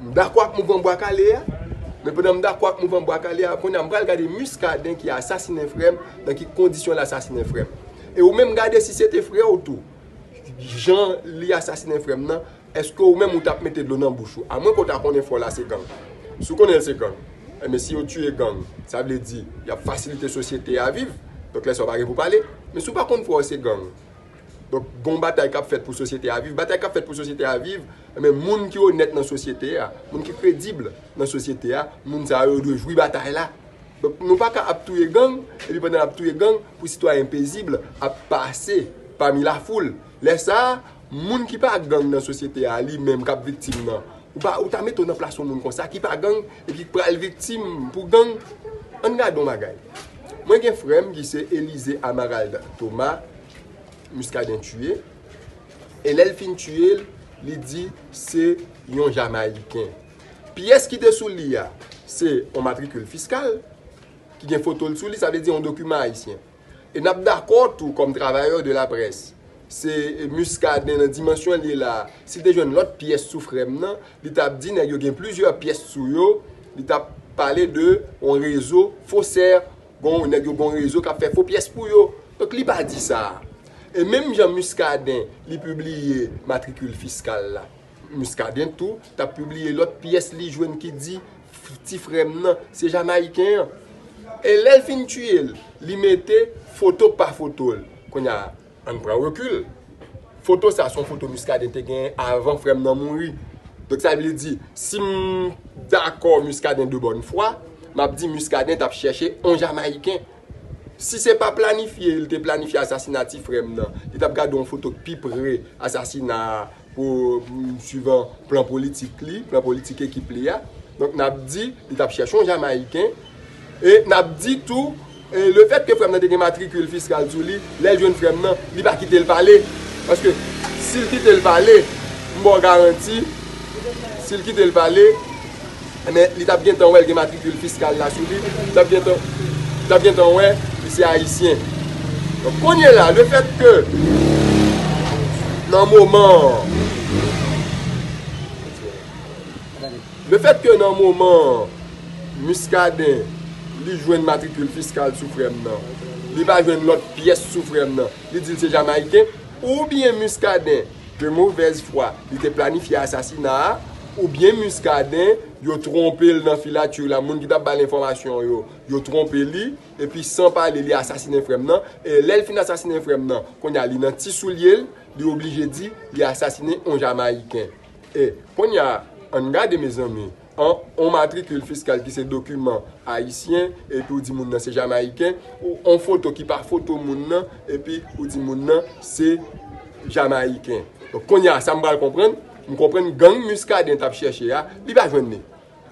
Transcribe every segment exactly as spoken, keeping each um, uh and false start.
M dakò ak mouvman Bwa Kale a, men pandan m dakò ak mouvman Bwa Kale a, kounye a m pral gade Muscadin ki asasinen frè m, nan ki kondisyon l asasinen frè m. E ou menm gade si se te frè w tou, jan li asasinen frè m nan, èske ou menm ou t ap mete dlo nan bouch ou? Amwen ke w ta konnen frè w la se gang. Si w konnen l se gang, enben si yo tiye gang, sa vle di y ap fasilite sosyete a viv. Donk lè sa w pa gen pou pale. Men si w pa konn frè w se gang, donk gon batay k ap fèt pou sosyete a viv. Batay k ap fèt pou sosyete a viv, enben moun ki onèt nan sosyete a, moun ki kredib nan sosyete a, moun sa yo dwe jwi batay la. Donk nou pa ka ap touye gang, epi pandan n ap touye gang, pou sitwayen pezib ap pase pami lafoul. Lè sa a, moun ki pa gang nan sosyete a, li menm k ap viktim nan, ou pa, ou ta mete w nan plas yon moun konsa ki pa gang epi ki pral viktim pou gang? Ann gade yon bagay. Mwen gen frè m ki se Elize Amarald Thomas, Muscadin tiye. E lè l fin tiye l, li di se yon Jamayiken. Pyès ki te sou li a, se yon matrikil fiskal ki gen foto l sou li, sa vle di yon dokiman ayisyen. E n ap dakò tou kòm travayè de la près. Se Muscadin nan dimansyon l ye la, si l te jwenn lòt pyès sou frè m nan, li t ap di nèg yo gen plizyè pyès sou yo, li t ap pale de yon rezo fosè, gon nèg yo gon rezo k ap fè fo pyès pou yo. Donk li pa di sa. E menm jan Muscadin li pibliye matrikil fiskal la, Muscadin tou t ap pibliye lòt pyès li jwenn ki di f- ti frè m nan se Jamayiken an. E lè l fin tiye l, li mete foto k pa foto l. Kounye a, ann pran rekil. Foto sa se yon foto Muscadin te genyen avan frè m nan mouri. Donk sa vle di, si m dakò Muscadin de bòn fwa, m ap di Muscadin t ap chèche yon Jamayiken. Si se pa planifye, li te planifye asasina ti frè m nan, li t ap gade yon foto k pi pre asasina a pou, mm, swivan plan politik li, plan politik ekip li a. Donk n ap di, li t ap chèche yon Jamayiken. E n ap di tou, e lefètke frè m nan te gen matrikil fiskal sou li, lè l jwenn frè m nan, li pa kite l pale. Paske si l kite l pale, m ba w garanti, si l kite l pale, men li t ap gentan wè l gen matrikil fiskal la sou li, li t ap gentan, li t ap gentan wè li se ayisyen. Donk kounye la, lefètke nan moman an, lefètke nan moman an, Muscadin, li jwenn matrikil fiskal sou frè m nan, li pa jwenn lòt pyès sou frè m nan, li di l se Jamayiken, oubyen Muscadin, de movèz fwa, li te planifye asasina a, oubyen Muscadin, yo twonpe l nan filati la, moun ki t ap ba l enfòmasyon yo, yo twonpe li, epi san pale, li asasinen frè m nan, e lè l fin asasinen frè m nan, kounye a, li nan ti soulye l, li oblije di, li asasinen yon Jamayiken. E, kounye a, ann gade, mezanmi, an, on matrikil fiskal ki se dokiman ayisyen, epi ou di moun nan se Jamayiken, ou on foto ki pa foto moun nan, epi ou di moun nan se Jamayiken. Donk, kounye a, sa m pral konprann, m konprann gang Muscadin t ap chèche a, li pa jwenn li.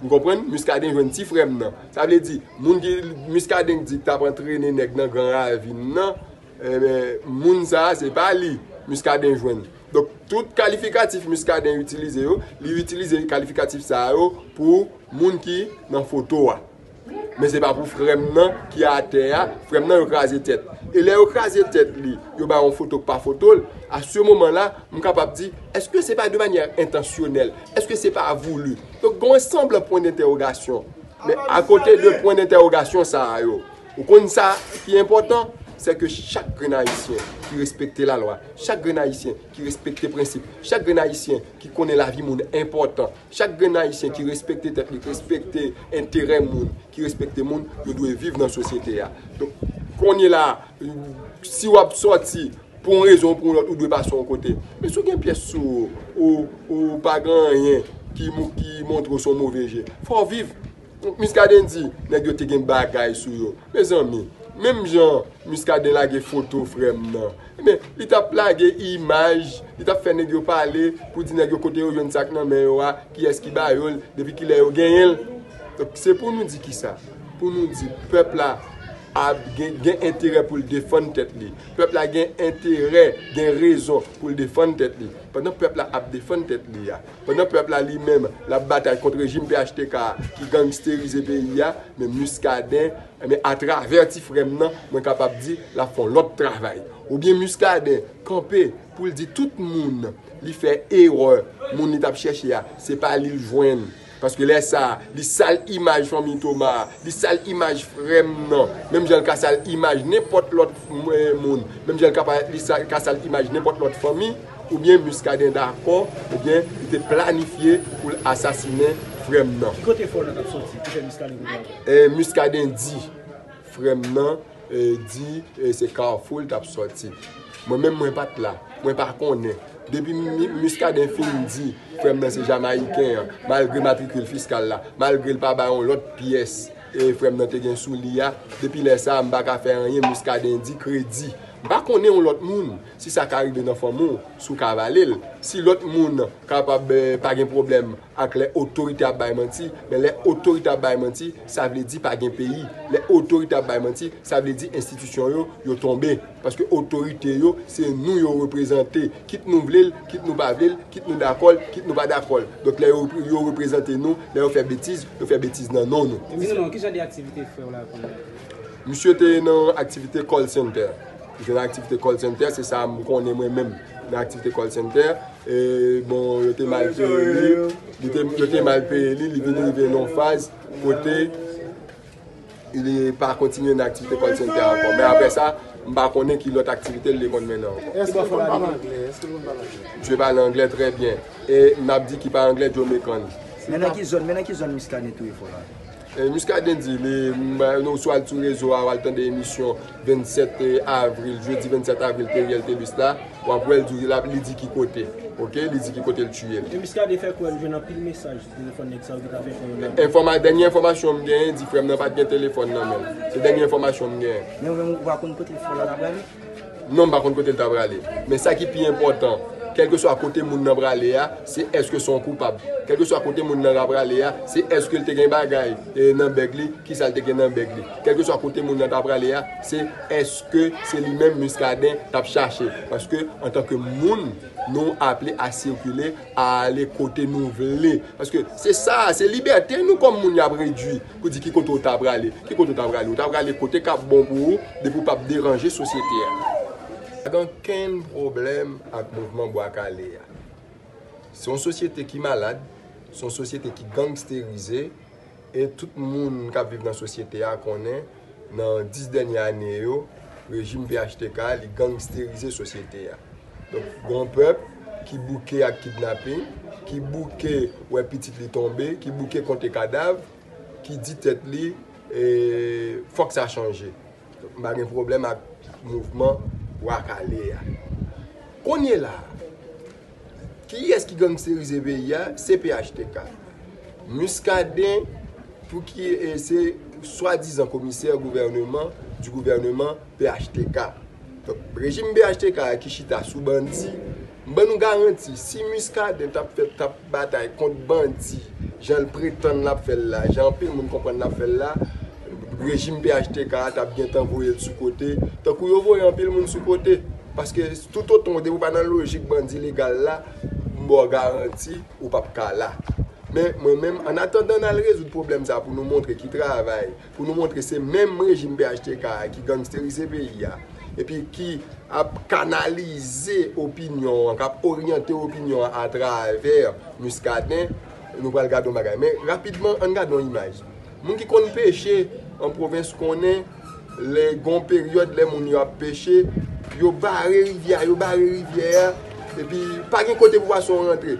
M konprann, Muscadin jwenn ti frè m nan. Sa vle di, moun ki Muscadin di ki t ap antrene nèg nan Gran Ravin nan, enben, moun sa a, se pa li Muscadin jwenn. Donk, tout kalifikatif Muscadin itilize yo, li itilize kalifikatif sa yo pou moun ki nan foto a. Men se pa pou frè m nan ki atè a, frè m nan yo kraze tèt. E lè yo kraze tèt li, yo ba yon foto k pa foto l, a se moman la, m kapab di, èske se pa de manyè entansyonèl? Èske se pa voulu? Donk, gen yon sanblan pwen dentèwogasyon. Men akote de pwen dentèwogasyon sa a yo, ou konn sa ki enpòtan, se ke chak grenn ayisyen ki respekte lalwa, chak grenn ayisyen ki respekte prensip, chak grenn ayisyen ki konnen lavi moun enpòtan, chak grenn ayisyen ki respekte tèt li, ki respekte enterè moun, ki respekte moun, yo dwe viv nan sosyete a. Donk, kounye la, si w ap sòti pou yon rezon ou pou yon lòt, ou dwe pase yon kote. Men si w gen pyès sou ou, ou, ou pa gen anyen ki, mou- ki montre w se yon move je, fò w viv. Muscadin di, nèg yo te gen bagay sou yo. Mezanmi, menm jan Muscadin lage foto frè m nan, men li t ap lage imaj, li t ap fè nèg yo pale pou di nèg yo kote yo jwenn sa k nan men yo a, kiyès ki ba yo l, depi kilè yo genyen l. Donk, se pou nou di kisa? Pou nou di pèp la ap gen, gen enterè pou l defann tèt li. Pèp la gen enterè, gen rezon pou l defann tèt li. Pandan pèp la ap defann tèt li a, pandan pèp la li menm l ap batay kont rejim P H T K a ki gangisterize peyi a, men Muscadin, men atravè ti frè m nan, mwen kapab di l ap fè yon lòt travay. Oubyen Muscadin kanpe pou l di tout moun li fè erè, moun li t ap chèche a, se pa li l jwenn. Paske lè sa a, li sal imaj fanmi Toma a, li sal imaj frè m nan, menm jan l ka sal imaj nenpòt lòt moun, menm jan l ka, li sal, ka sal imaj nenpòt lòt fanmi, oubyen Muscadin dakò, oubyen li te planifye pou l asasinen frè m nan. Ki kote frè w nan t ap sòti ki fè Muscadin koute ankò? E, Muscadin di frè m nan, e, di, e, se Kafou l t ap sòti. Mwen menm, mwen pa t la. Mwen pa konnen. Depi Muscadin fin di frè m nan se Jamayiken an, malgre matrikil fiskal la, malgre l pa bay yon lòt pyès, e, frè m nan te gen sou li a, depi lè sa a, m pa ka fè anyen Muscadin di kredi. M pa konnen yon lòt moun, si sa ka rive nan fanmi w, si w ka vale l. Si lòt moun kapab, e, pa gen pwoblèm ak lè otorite ap bay manti, men lè otorite ap bay manti, sa vle di pa gen peyi. Lè otorite ap bay manti, sa vle di enstitisyon yo, yo tonbe. Paske otorite yo, se nou yo reprezante. Kit nou vle l, kit nou pa vle l, kit nou dakò l, kit nou pa dakò l. Donk, lè yo, yo reprezante nou, lè yo fè betiz, yo fè betiz nan non nou. Sinon, ki jan de aktivite frè w la konnen? Misye te nan aktivite call center. Misye nan aktivite call center, se sa m konnen mwen menm. Nan aktivite call center, e, bon, yo te mal peye li. Li te, yo te mal peye li, li vin rive nan yon faz kote li pa kontinye nan aktivite call center ankò. Men apre sa, m pa konnen ki lòt aktivite li te konn mennen ankò. Èske l konn pale anglè? Èske l konn pale anglè? Misye pale anglè trè byen. E n ap di ki pa anglè, Jamaican. Men nan ki zòn, men nan ki zòn Muscadin touye frè w la? E, Muscadin di, li, m, nou swa al sou rezo a, w al tande emisyon vennsèt avril, jedi vennsèt avril, Teriel Thelus la, w ap wè l di, l ap, li di ki kote, oke? Li di ki kote l tiye l. E Muscadin fè kwè l jwenn anpil mesaj sou telefòn nèg sa yo ki ta fè fè yon apèl. Enfòma-, dènye enfòmasyon m genyen di frè m nan pa t gen telefòn nan men l. Se dènye enfòmasyon m genyen. Men ou menm, ou pa konn kote frè w la ta prale? Non, m pa konn kote l ta prale. Men sa ki pi enpòtan, kèlkeswa kote moun nan prale a, se èske se yon koupab. Kèlkeswa kote moun nan ta prale a, se èske l te gen bagay, e, nan bèg li, kisa l te gen nan bèg li. Kèlkeswa kote moun nan ta prale a, se èske se li menm Muscadin t ap chache. Paske, antanke moun, nou aple a sikile, a ale kote nou vle. Paske se sa, se libète nou kòm moun y ap redui pou di ki kote w ta prale. Ki kote w ta prale? Ou ta prale kote k ap bon pou ou, depi w p ap deranje sosyete a. Pa gen okenn pwoblèm ak mouvman Bwa Kale a. Se yon sosyete ki malad, se yon sosyete ki gangsterize, e tout moun k ap viv nan sosyete a konnen, nan dis dènye ane yo, rejim P H T K a, li gangsterize sosyete a. Donk, gen yon pèp ki bouke ak kidnaping, ki bouke wè pitit li tonbe, ki bouke konte kadav, ki di tèt li, e, fòk sa chanje. M pa gen pwoblèm ak mouvman Bwa Kale a. Kounye la a, kiyès ki gangsterize peyi a? Se P H T K. Muscadin, pou ki, e, se swadizan komisè gouvèneman, di gouvèneman P H T K. Donk, rejim P H T K a ki chita sou bandi, m ban nou garanti, si Muscadin t ap fè, t ap batay kont bandi, jan l pretann l ap fè l la, jan anpil moun konprann l ap fè l la, rejim P H T K a t ap gentan voye l sou kote, tankou yo voye anpil moun sou kote. Paske toutotan depi w pa nan lojik bandi legal la, m ba w garanti, ou p ap ka la. Men mwen menm, annatandan n al rezoud pwoblèm sa pou nou montre ki travay, pou nou montre se menm rejim P H T K a ki gangsterize peyi a, epi ki ap kanalize opinyon an, k ap oryante opinyon an atravè Muscadin, nou pral gade yon bagay. Men rapidman, ann gade yon imaj. Moun ki konn peche an pwovens konnen, lè gen yon peryòd, lè moun yo ap peche, yo bare rivyè a, yo bare rivyè a, epi pa gen kote pou pwason rantre.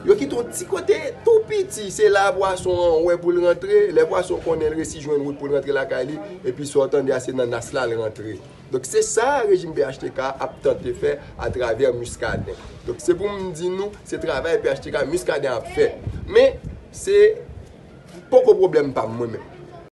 Yo kite yon ti kote tou piti, se la pwason an wè pou l rantre, lè pwason konnen l resi jwenn wout pou l rantre lakay li, epi sa w tande a se nan nas la l rantre. Donk se sa rejim P H T K ap tante fè atravè Muscadin. Donk se pou m di nou, se travay P H T K Muscadin ap fè. Men se poko pwoblèm pa m mwen menm.